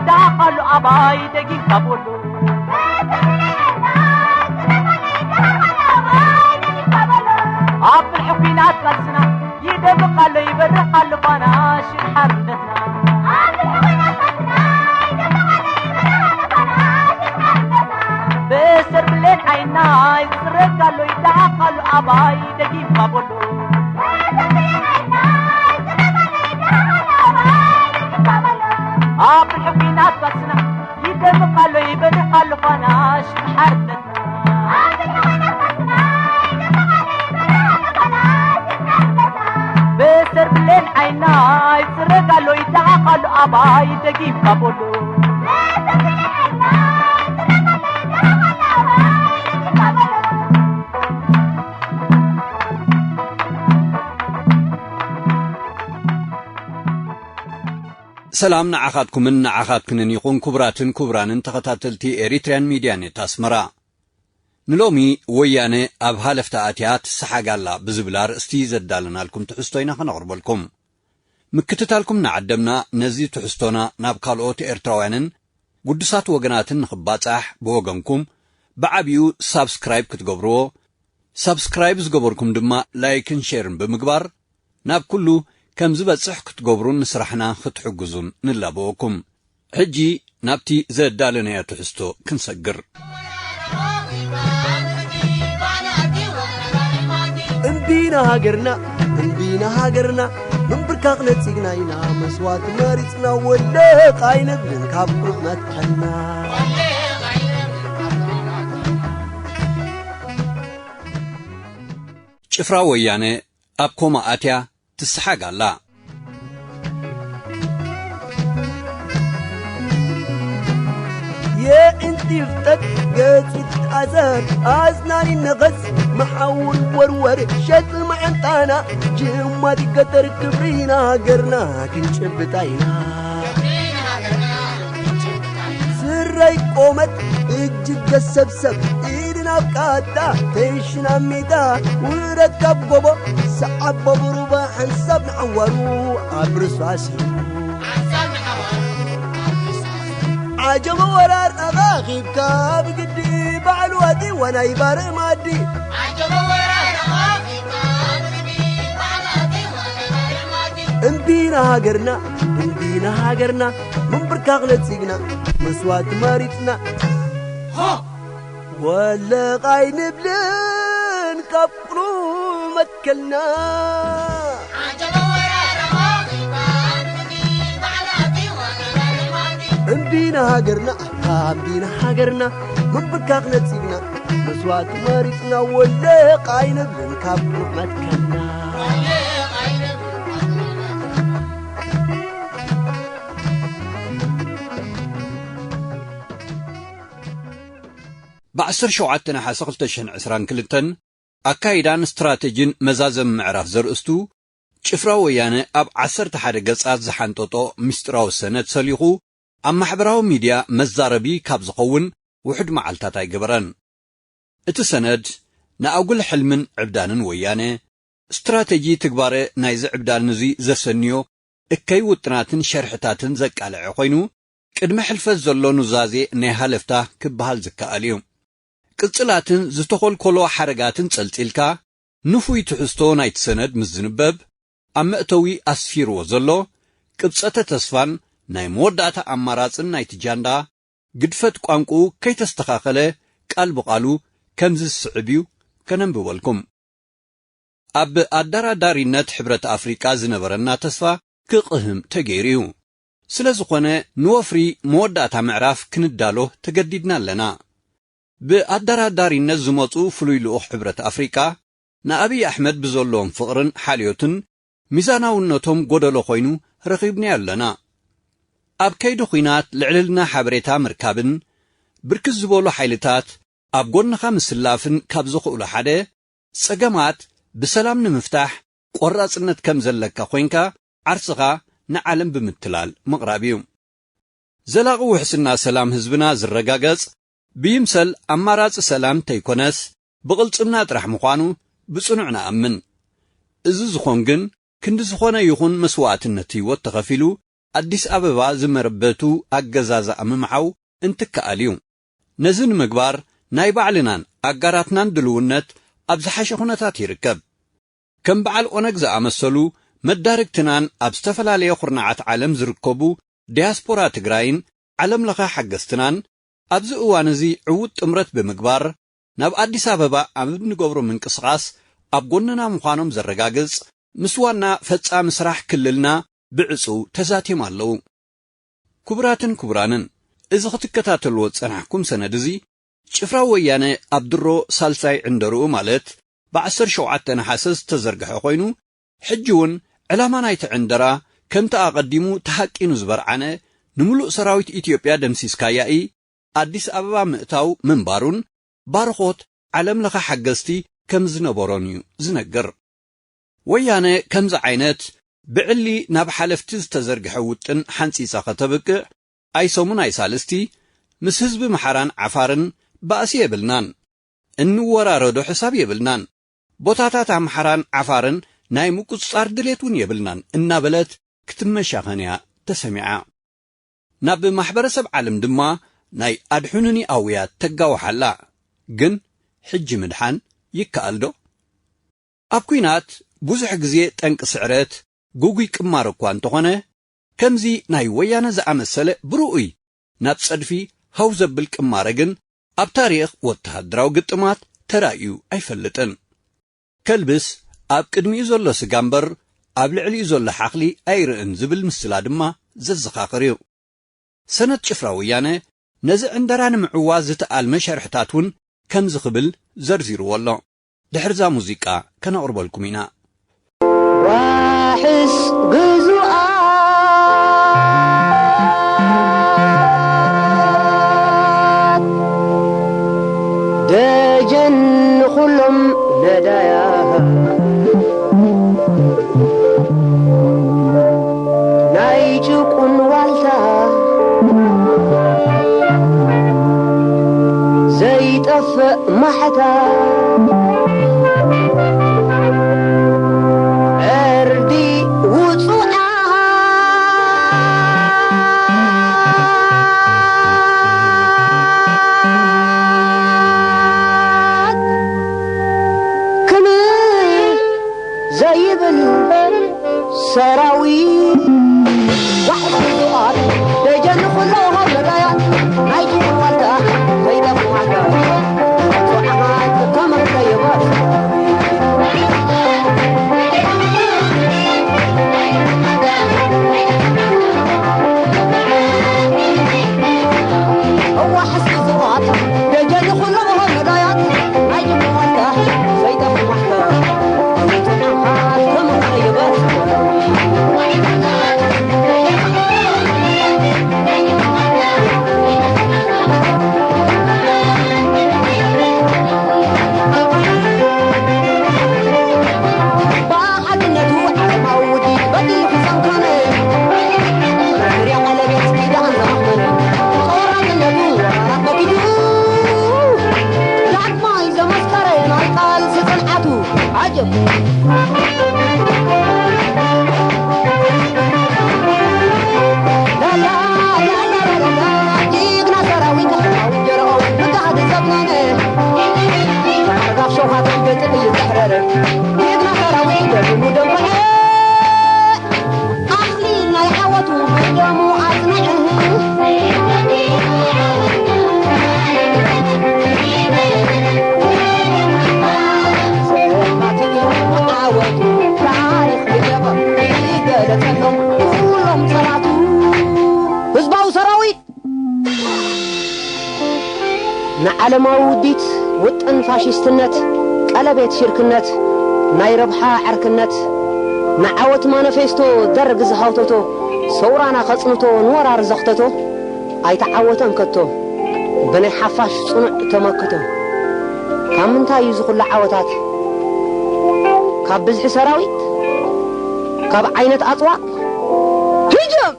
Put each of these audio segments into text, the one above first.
ዳኻሉ ኣባይ ደጊምካ ቦሎ። ኣብ ብልሒ ኲናት ቃልስና ይደምቕ ኣሎ ይበርህ ኣሎ ፋና ሽም ሓርነትና። ብሰር ብሌን ዓይና ይጽረግ ኣሎ ይዳሓቕ ኣሎ ኣባይ ደጊምካ ቦሎ። ኣብ ብልሒ ኲናት ቃልስና ይደምቕ ኣሎ ይበርህ ኣሎ ፋና ሽም ሓርነትና። ብሰር ብሌን ዓይና ይጽረግ ኣሎ ይዳሓቕ ኣሎ ኣባይ ደጊምካ ቦሎ። ሰላም ንዓኻትኩምን ንዓኻትክንን ይኹን፣ ክቡራትን ክቡራንን ተኸታተልቲ ኤሪትርያን ሚድያ ኔት ኣስመራ። ንሎሚ ወያነ ኣብ ሃለፍታ ኣትያ ትሰሓግ ኣላ ብዝብል ኣርእስቲ ዘዳለናልኩም ትሕዝቶ ኢና ከነቕርበልኩም። ምክትታልኩም እናዓደምና፣ ነዚ ትሕዝቶና ናብ ካልኦት ኤርትራውያንን ግዱሳት ወገናትን ንኽባጻሕ፣ ብወገንኩም ብዓቢኡ ሳብስክራይብ ክትገብርዎ፣ ሳብስክራይብ ዝገበርኩም ድማ ላይክን ሼርን ብምግባር ናብ ኩሉ ከም ዝበጽሕ ክትገብሩን ንስራሕና ክትሕግዙን ንላበወኩም። ሕጂ ናብቲ ዘዳለናዮ ትሕዝቶ ክንሰግር። እምቢ ንሃገርና፣ እምቢ ንሃገርና፣ ምንብርካኽ ነጺግና ኢና፣ መስዋእቲ መሪጽና፣ ወለቕ ኣይንብልን ካብ ቁሩብ መትከልና። ጭፍራ ወያነ ኣብ ኮማ ኣትያ ትስሓግ ኣላ። የእንቲ ይፍጠጥ ገጹ ትቃዘር፣ ኣዝናኒ ነቐዝ መሓውር ወርወር፣ ሸጥ መዓንጣና ጅማት ይገተር፣ ክብሪና ሃገርና ክንጭብጣ ኢና። ስረይ ቆመት እጅገ ሰብሰብ፣ ኢድን ኣብ ቃታ፣ ቴንሽን ኣብ ሚታ፣ ውረድ ካብ ጎቦ፣ ሰዓቦ ብሩባ፣ ሓንሳብ ንዓዋሩ ኣብ ርሳሲ። ዓጀቦ ወራር ኣኻኺብካ ብግዲ፣ ባዕሉ ኣትዋ ናይ ባርዕ ማዲ። እምቢ ንሃገርና፣ እምቢ ንሃገርና፣ ምንብርካኽ ነጺግና፣ መስዋእቲ መሪጽና። ወለቕ ኣይንብልን ካብ ቁሩብ መትከልና። እምቢ ንሃገርና፣ እምቢ ንሃገርና፣ ምንብርካኽ ነጺግና፣ መስዋእቲ መሪጽና፣ ወለቕ ኣይንብልን ካብ ቁሩብ መትከልና። ብ ዓሰርተ ሸውዓተ ነሓሰ ክልተ ሽሕን ዕስራን ክልተን ኣካይዳን ስትራተጂን መዛዘሚ ምዕራፍ ዘርእስቱ ጭፍራ ወያነ ኣብ ዓሰርተ ሓደ ገጻት ዝሓንጠጦ ምስጢራዊ ሰነድ ሰሊኹ ኣብ ማሕበራዊ ሚድያ መዛረቢ ካብ ዝኸውን ውሑድ መዓልታት ኣይገበረን። እቲ ሰነድ ንኣጉል ሕልምን ዕብዳንን ወያነ፣ ስትራተጂ ትግባረ ናይዚ ዕብዳን እዚ ዘሰንዮ እከይ ውጥናትን ሸርሕታትን ዘቃልዐ ኮይኑ፣ ቅድመ ሕልፈት ዘሎ ኑዛዜ ናይ ሃለፍታ ክበሃል ዝከኣል እዩ። ቅጽላትን ዝተኾልኮሎ ሓረጋትን ጸልጺልካ፣ ንፉይ ትሕዝቶ ናይቲ ሰነድ ምስ ዝንበብ፣ ኣብ መእተዊ ኣስፊርዎ ዘሎ ቅብጸተ ተስፋን ናይ መወዳእታ ኣማራጽን ናይቲ ጃንዳ፣ ግድፈት ቋንቁኡ ከይተስተኻኸለ ቃል ብቓሉ ከምዚ ዝስዕብ እዩ፣ ከነንብበልኩም። ኣብ ኣደራዳሪነት ሕብረት ኣፍሪቃ ዝነበረና ተስፋ ክቕህም ተገይሩ እዩ። ስለ ዝኾነ ንወፍሪ መወዳእታ ምዕራፍ ክንዳሎ ተገዲድና ኣለና። ብኣደራዳሪነት ዝመጹ ፍሉይ ልኡኽ ሕብረት ኣፍሪቃ ንኣብይ ኣሕመድ ብዘለዎም ፍቕርን ሓልዮትን ሚዛናውነቶም ጎደሎ ኮይኑ ረኺብናዮ ኣለና። ኣብ ከይዲ ኹናት ልዕልና ሓበሬታ ምርካብን ብርክት ዝበሉ ሓይልታት ኣብ ጎንኻ ምስላፍን ካብ ዘኽእሉ ሓደ፣ ጸገማት ብሰላም ንምፍታሕ ቆራጽነት ከም ዘለካ ኮይንካ ዓርስኻ ንዓለም ብምትላል ምቕራብ እዩ። ዘላቒ ውሕስና ሰላም ህዝብና ዝረጋገጽ ብይምሰል ኣማራጺ ሰላም እንተይኮነስ ብቕልጽምና ጥራሕ ምዃኑ ብጽኑዕ ንኣምን። እዚ ዝኾን ግን ክንዲ ዝኾነ ይኹን መስዋእትነት ህይወት ተኸፊሉ ኣዲስ ኣበባ ዝመረበቱ ኣገዛዝኣ ምምዓው እንትከኣል እዩ። ነዚ ንምግባር ናይ ባዕልናን ኣጋራትናን ድልውነት ኣብ ዝሓሸ ኩነታት ይርከብ። ከም በዓል ኦነግ ዝኣመሰሉ መዳርግትናን ኣብ ዝተፈላለየ ኩርናዓት ዓለም ዝርከቡ ዲያስፖራ ትግራይን ዓለም ለኸ ሓገዝትናን ኣብዚ እዋን እዚ ዕዉት ጥምረት ብምግባር ናብ ኣዲስ ኣበባ ኣብ እንገብሮ ምንቅስቓስ ኣብ ጎንና ምዃኖም ዘረጋግጽ ምስ ዋና ፈጻሚ ስራሕ ክልልና ብዕጹው ተዛትዮም ኣለዉ። ክቡራትን ክቡራንን፣ እዚ ክትከታተልዎ ዝጸናሕኩም ሰነድ እዚ ጭፍራ ወያነ ኣብ ድሮ ሳልሳይ ዕንደርኡ ማለት ብ ዓሰርተ ሸውዓተ ነሓሰ ዝተዘርግሐ ኮይኑ፣ ሕጂ እውን ዕላማ ናይቲ ዕንደራ ከምቲ ኣቐዲሙ ተሃቂኑ ዝበርዓነ፣ ንምሉእ ሰራዊት ኢትዮጵያ ደምሲስካያ እይ፣ ኣዲስ ኣበባ ምእታው ምንባሩን ባርኾት ዓለም ለኸ ሓገዝቲ ከም ዝነበሮን እዩ ዝነግር። ወያነ ከምዚ ዓይነት ብዕሊ ናብ ሓለፍቲ ዝተዘርግሐ ውጥን ሓንጺጻ ከተብቅዕ፣ ኣይሰሙን ኣይሳልስቲ ምስ ህዝቢ ምሓራን ዓፋርን ባእሲ የብልናን፣ እንወራረዶ ሕሳብ የብልናን፣ ቦታታት ኣምሓራን ዓፋርን ናይ ምቁጽጻር ድሌት እውን የብልናን እናበለት ክትመሻኸን እያ ተሰሚዓ። ናብ ማሕበረሰብ ዓለም ድማ ናይ ኣድሕኑኒ ኣውያት ተጋውሓ ኣላ። ግን ሕጂ ምድሓን ይከኣል ዶ? ኣብ ኲናት ብዙሕ ግዜ ጠንቂ ስዕረት፣ ግጉይ ቅማር እኳ እንተኾነ፣ ከምዚ ናይ ወያነ ዝኣመሰለ ብርኡይ ናብ ጸድፊ ሃው ዘብል ቅማረ ግን ኣብ ታሪኽ ወተሃደራዊ ግጥማት ተራእዩ ኣይፈልጥን። ከልብስ ኣብ ቅድሚኡ ዘሎ ስጋ እምበር ኣብ ልዕሊኡ ዘሎ ሓኽሊ ኣይርእን ዝብል ምስላ ድማ ዘዘኻኽር እዩ። ሰነድ ጭፍራ ወያነ ነዚ ዕንደራ ንምዕዋዝ ዝተኣልመ ሸርሕታት እውን ከምዚ ክብል ዘርዚርዎ ኣሎ። ድሕርዛ ሙዚቃ ከነቕርበልኩም ኢና። ዋሕስ ግዙኣት ደጀን ንኹሎም ነዳያ ናይ ጭቁን ዋልታ ዘይጠፍእ ማሕታ ዕርዲ ውጹዓት ክምር ዘይብል ሰራዊት ዋሕስ ብዙኣት ደጀን ኩሎም ነዳያት ናይ ጅግና ዋልታ ዘይጠፍእ ዋልታ ጽዓት ከመኽተየባት ዋሕስ ብዙኣት ደጀን ኩሎም ነዳያት ናይ ጅግና ዋልታ ዘይጠፍእ ዋልታ ዳግማይ ዘመስከረ ናይ ቃልሲ ጽንዓቱ ዓጀብ። ጅግና ሰራዊት ጀርኦም ብጋህዲ ዘብነነ፣ ካብ ሸውሃት ገጽ ጥይት ዘሕረረ፣ ጅግና ሰራዊት ደሙ ደንበዐ። ኣኽሊል ናይ ዓወቱ ብደሙ ኣጽንዐ። ዓወቱ ታሪኽ ብደም ይገለጸሎም ኩሎም ጸላቱ። ህዝባዊ ሰራዊት ንዓለማዊ ውዲት ውጥን ፋሽስትነት፣ ቀለቤት ሽርክነት፣ ናይ ረብሓ ዕርክነት፣ ንዓወት ማነፌስቶ ደርግ ዝሃውተቶ፣ ሰውራና ከጽንቶ ንወራር ዘኽተቶ፣ ኣይተዓወተን ከቶ ብናይ ሓፋሽ ጽኑዕ ተመክቶ። ካብ ምንታይ እዩ ዝኹሉ ዓወታት? ካብ ብዝሒ ሰራዊት? ካብ ዓይነት ኣጽዋር? ህጀም!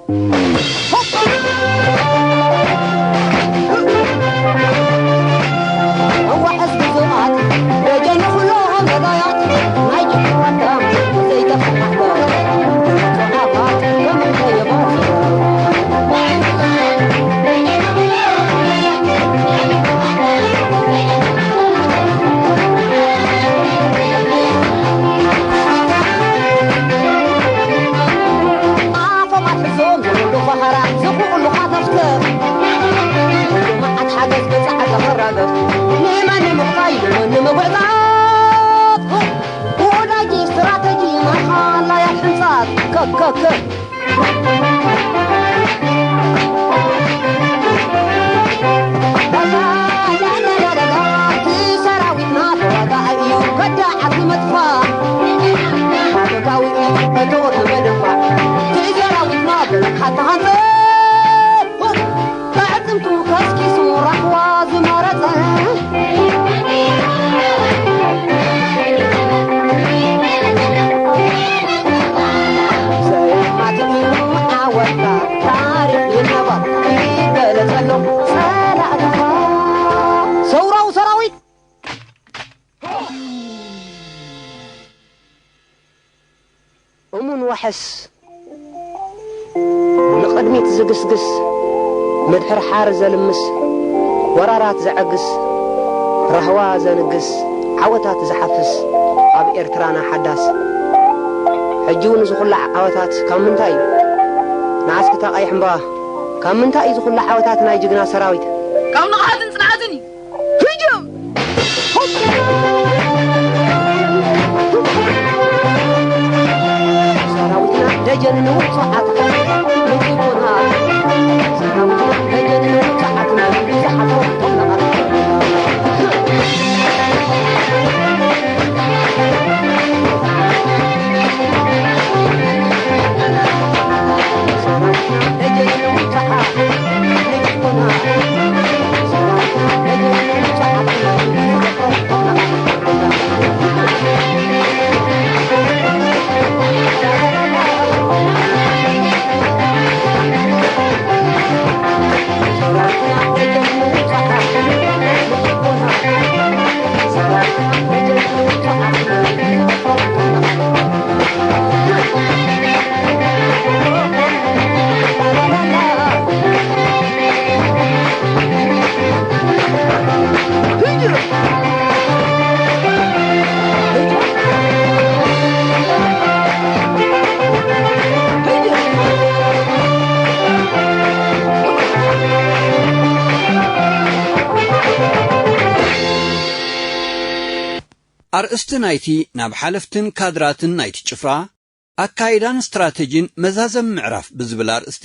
ሕስ ንቕድሚት ዝግስግስ፣ ምድሕርሓር ዘልምስ፣ ወራራት ዘዐግስ፣ ራህዋ ዘንግስ፣ ዓወታት ዝሓፍስ ኣብ ኤርትራና ሓዳስ። ሕጂ እውን ዝኹላዕ ዓወታት ካብ ምንታይ እዩ? ንዓስክታ ቀይሕ እምባ፣ ካብ ምንታይ እዩ ዝኹላዕ ዓወታት ናይ ጅግና ሰራዊት? ካብ ንቕሓትን ጽንዓትን እዩ። ህጅም! ሰራዊትና ደጀን ንውጹዓት ንግቦና። ሰራዊትና ደጀን ንውጹዓት ንብዙሓት ኣርእስቲ ናይቲ ናብ ሓለፍትን ካድራትን ናይቲ ጭፍራ ኣካይዳን ስትራተጂን መዛዘም ምዕራፍ ብዝብል ኣርእስቲ፣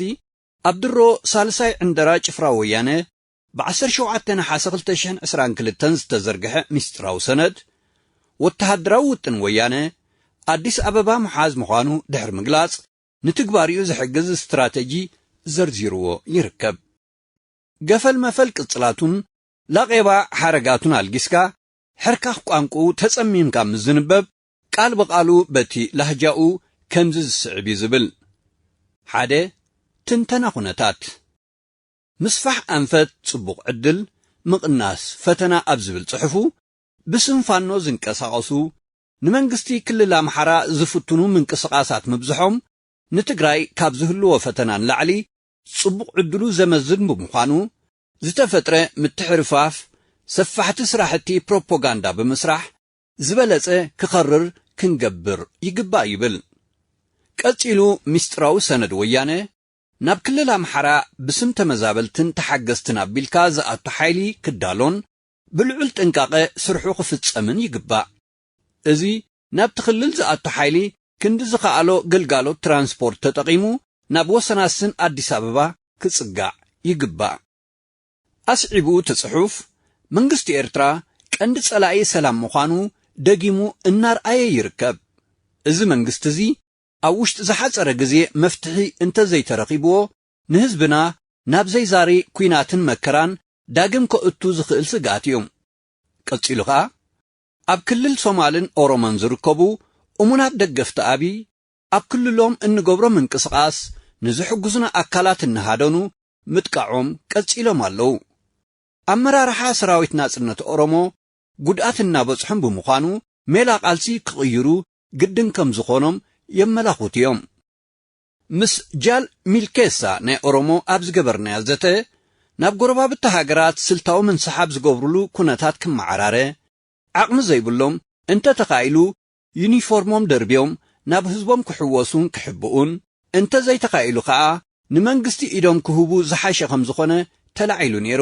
ኣብ ድሮ ሳልሳይ ዕንደራ ጭፍራ ወያነ፣ ብ ዓሰርተ ሸውዓተ ነሓሰ ክልተ ሽሕን ዕስራን ክልተን ዝተዘርግሐ ሚስጥራዊ ሰነድ፣ ወተሃደራዊ ውጥን ወያነ ኣዲስ ኣበባ ምሓዝ ምዃኑ ድሕሪ ምግላጽ፣ ንትግባሪኡ ዝሕግዝ ስትራተጂ ዘርዚርዎ ይርከብ። ገፈል መፈል ቅጽላቱን ላቄባ ሓረጋቱን ኣልጊስካ፣ ሕርካኽ ቋንቁኡ ተጸሚምካ ምስ ዝንበብ፣ ቃል ብቓሉ በቲ ላህጃኡ ከምዚ ዝስዕብ እዩ ዝብል። ሓደ፣ ትንተና ኩነታት። ምስፋሕ ኣንፈት ጽቡቕ ዕድል፣ ምቕናስ ፈተና ኣብ ዝብል ጽሑፉ፣ ብስም ፋኖ ዝንቀሳቐሱ፣ ንመንግስቲ ክልል ኣምሓራ ዝፍትኑ ምንቅስቓሳት ምብዝሖም፣ ንትግራይ ካብ ዝህልዎ ፈተና ንላዕሊ ጽቡቕ ዕድሉ ዘመዝን ብምዃኑ፣ ዝተፈጥረ ምትሕርፋፍ፣ ሰፋሕቲ ስራሕቲ ፕሮፓጋንዳ ብምስራሕ፣ ዝበለጸ ክኸርር ክንገብር ይግባእ ይብል። ቀጺሉ፣ ምስጢራዊ ሰነድ ወያነ፣ ናብ ክልል ኣምሓራ ብስም ተመዛበልትን ተሓገዝትን ኣቢልካ ዝኣቱ ሓይሊ ክዳሎን ብልዑል ጥንቃቐ ስርሑ ክፍጸምን ይግባእ። እዚ ናብቲ ክልል ዝኣቱ ሓይሊ ክንዲ ዝኸኣሎ ግልጋሎት ትራንስፖርት ተጠቒሙ ናብ ወሰናስን ኣዲስ ኣበባ ክጽጋዕ ይግባእ። ኣስዒቡ እቲ ጽሑፍ፣ መንግስቲ ኤርትራ ቀንዲ ጸላኢ ሰላም ምዃኑ ደጊሙ እናርኣየ ይርከብ። እዚ መንግስቲ እዚ ኣብ ውሽጢ ዝሓጸረ ግዜ መፍትሒ እንተዘይተረኺብዎ፣ ንህዝብና ናብ ዘይዛሪ ኲናትን መከራን ዳግም ከእቱ ዝኽእል ስግኣት እዩ። ቀጺሉ ኸኣ፣ ኣብ ክልል ሶማልን ኦሮሞን ዝርከቡ እሙናት ደገፍቲ ኣብይ፣ ኣብ ክልሎም እንገብሮ ምንቅስቓስ ንዝሕግዙና ኣካላት እናሃደኑ ምጥቃዖም ቀጺሎም ኣለዉ። ኣመራርሓ ሰራዊት ናጽነት ኦሮሞ ጉድኣት እናበጽሖም ብምዃኑ፣ ሜላ ቃልሲ ክቕይሩ ግድን ከም ዝኾኖም የመላኽቱ እዮም። ምስ ጃል ሚልኬሳ ናይ ኦሮሞ ኣብ ዝገበርናዮ ዘተ፣ ናብ ጎረባብቲ ሃገራት ስልታዊ ምንስሓብ ዝገብሩሉ ኩነታት ክመዓራረ፣ ዓቕሚ ዘይብሎም፣ እንተ ተኻኢሉ ዩኒፎርሞም ደርብዮም ናብ ህዝቦም ክሕወሱን ክሕብኡን፣ እንተ ዘይተኻኢሉ ኸኣ ንመንግስቲ ኢዶም ክህቡ ዝሓሸ ከም ዝኾነ ተላዒሉ ነይሩ።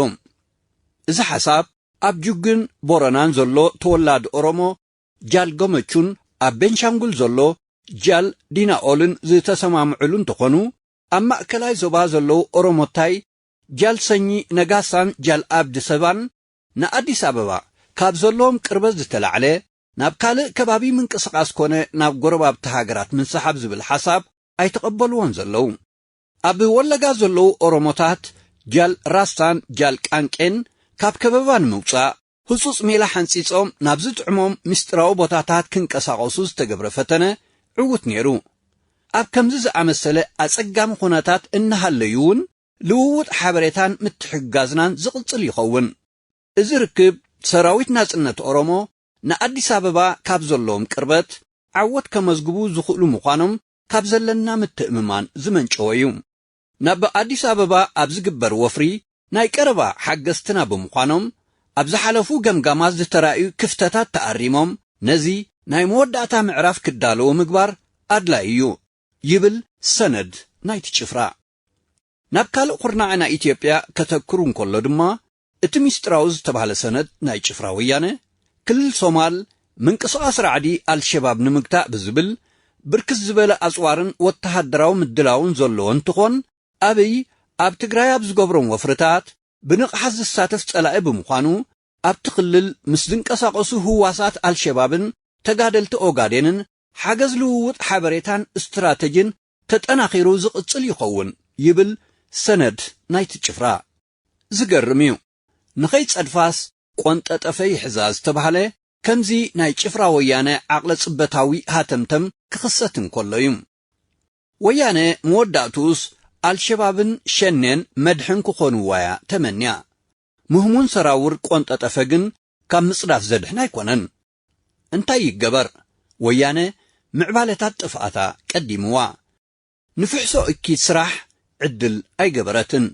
እዚ ሓሳብ ኣብ ጁግን ቦረናን ዘሎ ተወላዲ ኦሮሞ ጃል ገመቹን ኣብ ቤንሻንጉል ዘሎ ጃል ዲናኦልን ዝተሰማምዕሉ እንተኾኑ፣ ኣብ ማእከላይ ዞባ ዘለዉ ኦሮሞታይ ጃል ሰኚ ነጋሳን ጃል ኣብዲ ሰባን ንኣዲስ ኣበባ ካብ ዘለዎም ቅርበት ዝተላዕለ ናብ ካልእ ከባቢ ምንቅስቓስ ኮነ ናብ ጎረባብቲ ሃገራት ምንስሓብ ዝብል ሓሳብ ኣይተቐበልዎን ዘለዉ። ኣብ ወለጋ ዘለዉ ኦሮሞታት ጃል ራስታን ጃል ቃንቄን ካብ ከበባ ንምውጻእ ህጹጽ ሜላ ሓንጺጾም ናብ ዝጥዕሞም ምስጢራዊ ቦታታት ክንቀሳቐሱ ዝተገብረ ፈተነ ዕዉት ነይሩ። ኣብ ከምዚ ዝኣመሰለ ኣጸጋሚ ኩነታት እናሃለዩ እውን ልውውጥ ሓበሬታን ምትሕግጋዝናን ዝቕጽል ይኸውን። እዚ ርክብ ሰራዊት ናጽነት ኦሮሞ ንኣዲስ ኣበባ ካብ ዘለዎም ቅርበት ዓወት ከመዝግቡ ዝኽእሉ ምዃኖም ካብ ዘለና ምትእምማን ዝመንጨወ እዩ። ናብ ኣዲስ ኣበባ ኣብ ዝግበር ወፍሪ ናይ ቀረባ ሓገዝትና ብምዃኖም፣ ኣብ ዝሓለፉ ገምጋማት ዝተራእዩ ክፍተታት ተኣሪሞም፣ ነዚ ናይ መወዳእታ ምዕራፍ ክዳለዉ ምግባር ኣድላዪ እዩ፣ ይብል ሰነድ ናይቲ ጭፍራ። ናብ ካልእ ኩርናዕ ናይ ኢትዮጵያ ከተክሩ እንከሎ ድማ፣ እቲ ሚስጥራዊ ዝተባህለ ሰነድ ናይ ጭፍራ ወያነ፣ ክልል ሶማል ምንቅስቓስ ራዕዲ ኣልሸባብ ንምግታእ ብዝብል ብርክት ዝበለ ኣጽዋርን ወተሃደራዊ ምድላውን ዘለዎ እንትኾን፣ ኣብይ ኣብ ትግራይ ኣብ ዝገብሮም ወፍርታት ብንቕሓት ዝሳተፍ ጸላኢ ብምዃኑ፣ ኣብቲ ክልል ምስ ዝንቀሳቐሱ ህዋሳት ኣልሸባብን ተጋደልቲ ኦጋዴንን ሓገዝ ልውውጥ ሓበሬታን ስትራተጂን ተጠናኺሩ ዝቕጽል ይኸውን፣ ይብል ሰነድ ናይቲ ጭፍራ። ዝገርም እዩ። ንኸይጸድፋስ ቆንጠጠፈ ይሕዛ ዝተባህለ ከምዚ ናይ ጭፍራ ወያነ ዓቕለ ጽበታዊ ሃተምተም ክኽሰት እንከሎ እዩ። ወያነ መወዳእትኡስ ኣልሸባብን ሸኔን መድሕን ክኾንዋያ ተመንያ። ምህሙን ሰራውር ቆንጠጠፈ ግን ካብ ምጽዳፍ ዘድሕን ኣይኮነን። እንታይ ይገበር? ወያነ ምዕባለታት ጥፍኣታ ቀዲምዋ። ንፍሕሶ እኪት ስራሕ ዕድል ኣይገበረትን።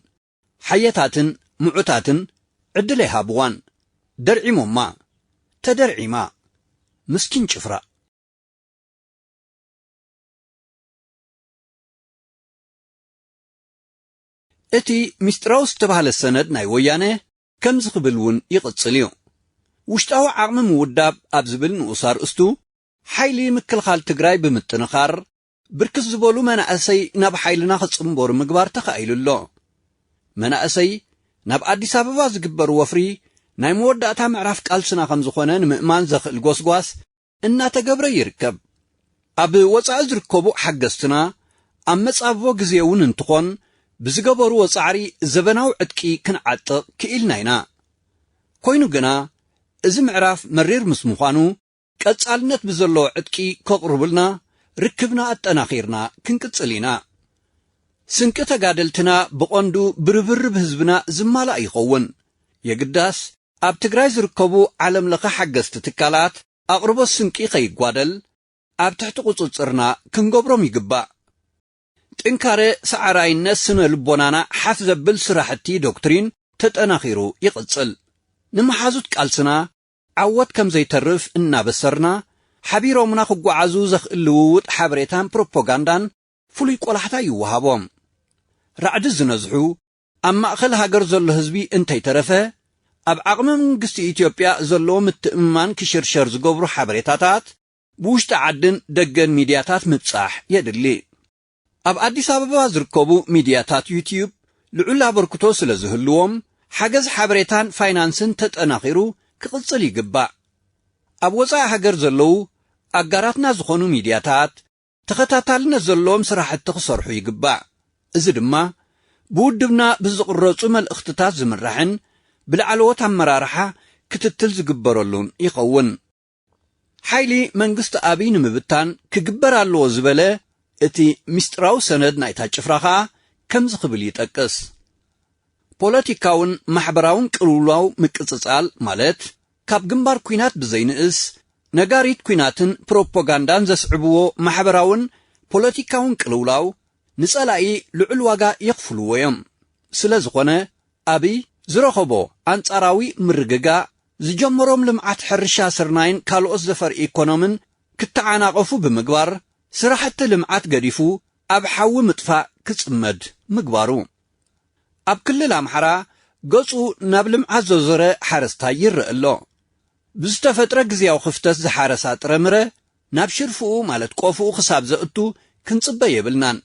ሓየታትን ምዑታትን ዕድል ኣይሃብዋን። ደርዒሞማ። ተደርዒማ። ምስኪን ጭፍራ። እቲ ሚስጥራዊ ዝተባህለ ሰነድ ናይ ወያነ ከምዚ ክብል እውን ይቕጽል እዩ። ውሽጣዊ ዓቕሚ ምውዳብ ኣብ ዝብል ንኡስ ኣርእስቱ፣ ሓይሊ ምክልኻል ትግራይ ብምጥንኻር፣ ብርክት ዝበሉ መናእሰይ ናብ ሓይልና ክጽንበሩ ምግባር ተኻኢሉ ኣሎ። መናእሰይ ናብ ኣዲስ ኣበባ ዝግበር ወፍሪ ናይ መወዳእታ ምዕራፍ ቃልስና ከም ዝኾነ ንምእማን ዘኽእል ጎስጓስ እናተገብረ ይርከብ። ኣብ ወጻኢ ዝርከቡ ሓገዝትና ኣብ መጻብቦ ግዜ እውን እንትኾን ብዝገበርዎ ጻዕሪ ዘበናዊ ዕጥቂ ክንዓጥቕ ክኢልና ኢና። ኮይኑ ግና እዚ ምዕራፍ መሪር ምስ ምዃኑ ቀጻልነት ብዘለዎ ዕጥቂ ከቕርቡልና ርክብና ኣጠናኺርና ክንቅጽል ኢና። ስንቂ ተጋደልትና ብቐንዱ ብርብርብ ህዝብና ዝማላእ ይኸውን። የግዳስ ኣብ ትግራይ ዝርከቡ ዓለም ለኸ ሓገዝቲ ትካላት ኣቕርቦት ስንቂ ከይጓደል ኣብ ትሕቲ ቁጽጽርና ክንገብሮም ይግባእ። ጥንካረ ሰዓራይነት ስነ ልቦናና ሓፍ ዘብል ስራሕቲ ዶክትሪን ተጠናኺሩ ይቕጽል። ንመሓዙት ቃልስና ዓወት ከም ዘይተርፍ እናበሰርና፣ ሓቢሮምና ክጓዓዙ ዘኽእል ልውውጥ ሓበሬታን ፕሮፓጋንዳን ፍሉይ ቆላሕታ ይወሃቦም። ራዕዲ ዝነዝሑ ኣብ ማእኸል ሃገር ዘሎ ህዝቢ እንተይተረፈ፣ ኣብ ዓቕሚ መንግስቲ ኢትዮጵያ ዘለዎ ምትእምማን ክሽርሸር ዝገብሩ ሓበሬታታት ብውሽጢ ዓድን ደገን ሚድያታት ምብጻሕ የድሊ። ኣብ ኣዲስ ኣበባ ዝርከቡ ሚድያታት ዩትዩብ ልዑል ኣበርክቶ ስለ ዝህልዎም፣ ሓገዝ ሓበሬታን ፋይናንስን ተጠናኺሩ ክቕጽል ይግባእ። ኣብ ወጻኢ ሃገር ዘለዉ ኣጋራትና ዝኾኑ ሚድያታት ተኸታታልነት ዘለዎም ስራሕቲ ክሰርሑ ይግባእ። እዚ ድማ ብውድብና ብዝቕረጹ መልእኽትታት ዝምራሕን ብላዕለዎት ኣመራርሓ ክትትል ዝግበረሉን ይኸውን። ሓይሊ መንግስቲ ኣብይ ንምብታን ክግበር ኣለዎ ዝበለ እቲ ምስጢራዊ ሰነድ ናይታ ጭፍራ ኸኣ ከምዚ ክብል ይጠቅስ። ፖለቲካውን ማሕበራውን ቅልውላው ምቅጽጻል ማለት ካብ ግንባር ኲናት ብዘይንእስ ነጋሪት ኲናትን ፕሮፓጋንዳን ዘስዕብዎ ማሕበራውን ፖለቲካውን ቅልውላው ንጸላኢ ልዑል ዋጋ የኽፍልዎ እዮም። ስለ ዝኾነ ኣብይ ዝረኸቦ ኣንጻራዊ ምርግጋእ ዝጀመሮም ልምዓት ሕርሻ ስርናይን ካልኦት ዘፈር ኢኮኖምን ክተዓናቐፉ ብምግባር ስራሕቲ ልምዓት ገዲፉ ኣብ ሓዊ ምጥፋእ ክጽመድ ምግባሩ። ኣብ ክልል ኣምሓራ ገጹ ናብ ልምዓት ዘዞረ ሓረስታይ ይረአ ኣሎ። ብዝተፈጥረ ግዝያዊ ክፍተት ዝሓረሳ ጥረምረ ናብ ሽርፍኡ ማለት ቆፍኡ ክሳብ ዘእቱ ክንጽበ የብልናን።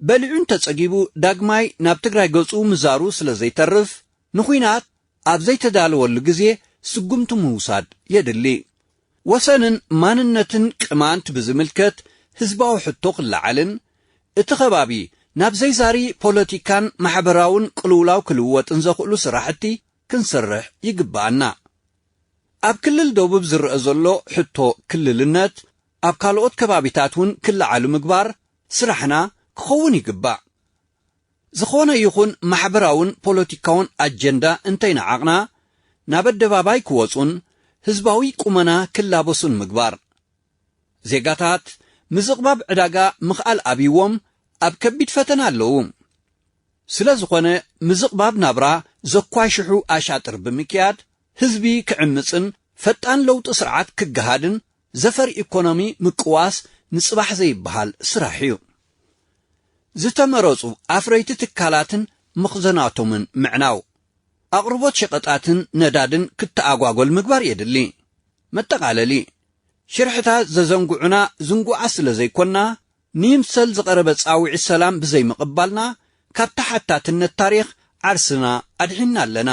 በሊዑ እንተጸጊቡ ዳግማይ ናብ ትግራይ ገጹ ምዛሩ ስለ ዘይተርፍ ንኹናት ኣብ ዘይተዳለወሉ ግዜ ስጉምቲ ምውሳድ የድሊ። ወሰንን ማንነትን ቅማንት ብዝምልከት ህዝባዊ ሕቶ ክለዓልን እቲ ከባቢ ናብ ዘይዛሪ ፖለቲካን ማሕበራውን ቅልውላው ክልወጥን ዘኽእሉ ስራሕቲ ክንሰርሕ ይግብኣና። ኣብ ክልል ደቡብ ዝረአ ዘሎ ሕቶ ክልልነት ኣብ ካልኦት ከባቢታት እውን ክለዓሉ ምግባር ስራሕና ክኸውን ይግባእ። ዝኾነ ይኹን ማሕበራውን ፖለቲካውን ኣጀንዳ እንተይነዓቕና ናብ ኣደባባይ ክወጹን ህዝባዊ ቁመና ክላበሱን ምግባር። ዜጋታት ምዝቕባብ ዕዳጋ ምኽኣል ኣብይዎም ኣብ ከቢድ ፈተና ኣለዉ። ስለ ዝኾነ፣ ምዝቕባብ ናብራ ዘኳሽሑ ኣሻጥር ብምክያድ፣ ህዝቢ ክዕምጽን ፈጣን ለውጢ ስርዓት ክገሃድን፣ ዘፈር ኢኮኖሚ ምቅዋስ ንጽባሕ ዘይበሃል ስራሕ እዩ። ዝተመረጹ ኣፍረይቲ ትካላትን መኽዘናቶምን ምዕናው፣ ኣቕርቦት ሸቐጣትን ነዳድን ክተኣጓጎል ምግባር የድሊ። መጠቓለሊ፣ ሽርሕታት ዘዘንግዑና ዝንጉዓ ስለ ዘይኮና፣ ንይምሰል ዝቐረበ ጻውዒት ሰላም ብዘይምቕባልና፣ ካብ ተሓታትነት ታሪኽ ዓርስና ኣድሒንና ኣለና።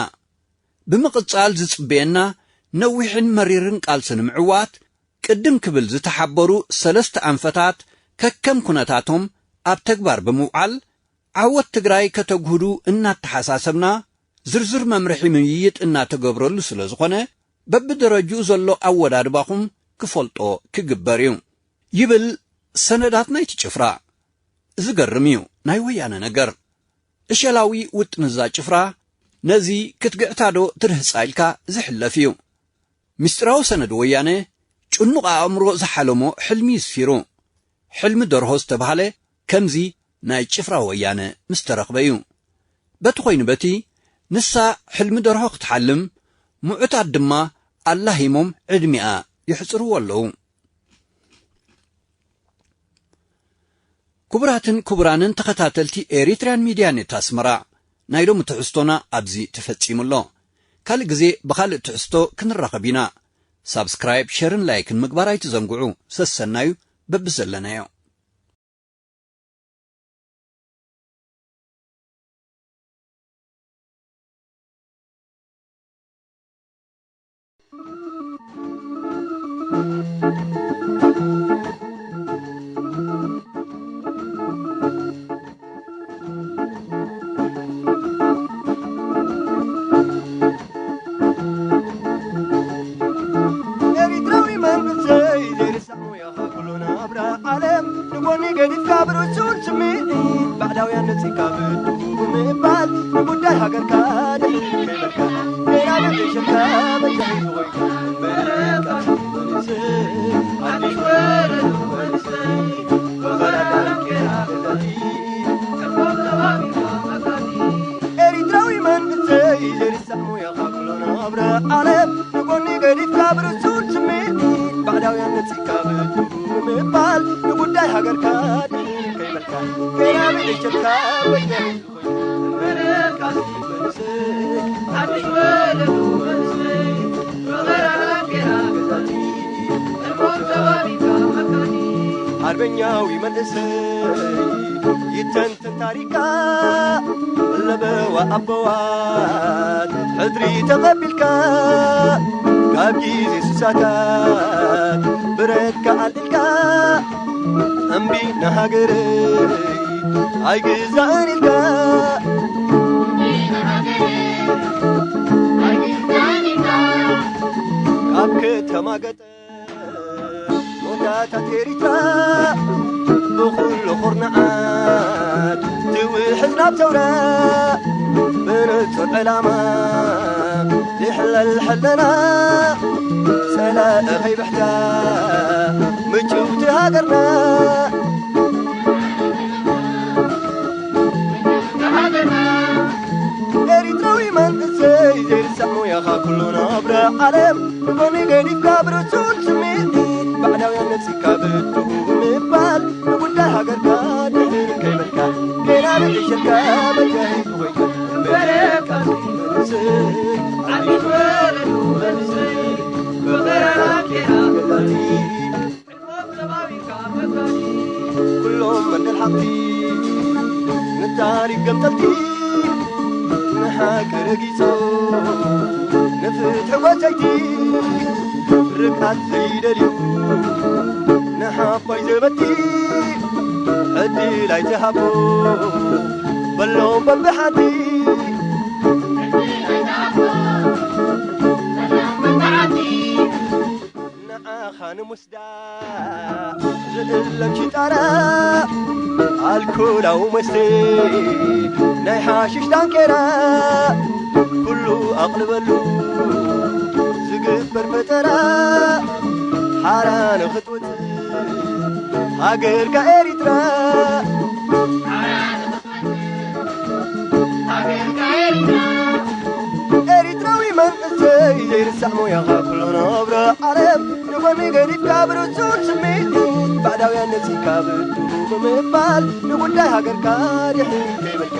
ብምቕጻል ዝጽበየና ነዊሕን መሪርን ቃልሲ ንምዕዋት፣ ቅድም ክብል ዝተሓበሩ ሰለስተ ኣንፈታት ከከም ኩነታቶም ኣብ ተግባር ብምውዓል፣ ዓወት ትግራይ ከተግህዱ እናተሓሳሰብና፣ ዝርዝር መምርሒ ምይይጥ እናተገብረሉ ስለ ዝኾነ፣ በብደረጅኡ ዘሎ ኣወዳድባኹም ክፈልጦ ክግበር እዩ፣ ይብል ሰነዳት ናይቲ ጭፍራ። ዝገርም እዩ ናይ ወያነ ነገር። እሸላዊ ውጥንዛ ጭፍራ ነዚ ክትግዕታዶ ትርህጻ ኢልካ ዝሕለፍ እዩ። ምስጢራዊ ሰነድ ወያነ ጭኑቕ ኣእምሮ ዝሓለሞ ሕልሚ ይስፊሩ። ሕልሚ ደርሆ ዝተባህለ ከምዚ ናይ ጭፍራ ወያነ ምስ ተረኽበ እዩ። በቲ ኮይኑ በቲ፣ ንሳ ሕልሚ ደርሆ ክትሓልም፣ ምዑታት ድማ ኣላሂሞም ዕድሚኣ ይሕጽርዎ ኣለዉ። ክቡራትን ክቡራንን ተኸታተልቲ ኤሪትርያን ሚድያ ኔት ኣስመራ፣ ናይ ሎሚ ትሕዝቶና ኣብዚ ተፈጺሙ ኣሎ። ካልእ ግዜ ብኻልእ ትሕዝቶ ክንራኸብ ኢና። ሳብስክራይብ፣ ሸርን ላይክን ምግባር ኣይትዘንግዑ። ሰሰናዩ በብዘለናዮ። ኤሪትራዊ መንእሰይ ዘይርሳዕ ሞያኻ ኩሉ ናብራ ዓለም ንጎኒ ገዲፍካ ብርሱን ስምዒት ባዕዳውያን ነጺካ ብድሁ ብምባል ንጉዳይ ሃገርካ ድሕር ከይበልካ ጌና ንዕሽርካ በጃ ይኾይካ እምበረካ መንእሰይ ኣዲስ ወለዶ መንእሰይ ኤሪትራዊ መንእሰይ ዘይርሳዕ ሞያኻ ኩሉ ናብራ ዓለም ንጎኒ ገዲፍካ ብርሱን ስምዒት ባዕዳውያን ነጺካ ብድሁ ብምባል ንጉዳይ ሃገርካ ድሕር ከይበልካ ጌና ብዕሽርካ ወይነ ዝኾይኑ እምበረካ መንእሰይ ኣዲስ ወለዶ መንእሰይ ሓርበኛዊ መንእሰይ ይተንተን ታሪካ ለበዋ ኣቦዋት ሕድሪ ተቐቢልካ ካብ ግዜ ስሳታት ብረትካ ኣልዒልካ እምቢ ንሃገረይ ኣይግዛእን ኢልካ ካብ ከተማ ገጠር ቦታታት ኤሪትራ ብኹሉ ኩርናዓት ትውሕዝ ናብ ሰውራ ብንጹር ዕላማ ዝሕለል ሕለና ጸላኢ ከይብሕታ ምጭውቲ ሃገርና ኤሪትራዊ መንእሰይ ዘይርሳዕ ሞያኻ ኩሉ ናብራ ዓለም ንጎኒ ገዲፍካ ብርሱን ስምዒት ባዕዳውያን ነጺካ ብድሁ ብምባል ንጉዳይ ሃገርካ ድሕር ከይበልካ ጌና ብዕሽርካ በጃ ይኾይካ እምበረካ መንእሰይ ዓዲ ወለዱ መንእሰይ ብቐረባ ጌና ገዛቲ ኩሎም መደል ሓቕቲ ንታሪክ ገምጠልቲ ንሓቂ ረጊጾ ንፍትሒ ጎሰይቲ ርግኣት ዘይደልዩ ንሓፋይ ዘበቲ ዕድል ኣይትሃቦ በሎም በብሓንቲ ንዓኻ ንምስዳ ዝእለም ሽጣራ ኣልኮላዊ መስተ ናይ ሓሽሽ ዳንኬራ ኩሉ ኣቕልበሉ ዝግበር ፈጠራ ሓራ ንኽትወፅእ ሃገርካ ኤሪትራ፣ ኤሪትራዊ መንእሰይ ዘይርሳዕ ሞያኻ ኩሉ ነብረ ዓለም ንጎኒ ገዲፍካ ብርጹን ስምዒት ባዕዳውያን ነጺካ ብድሁ ብምባል ንጉዳይ ሃገርካ ድሕር ከይበልካ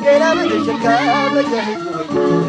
ገና ብዕሸልካ በጃ ህዝቢ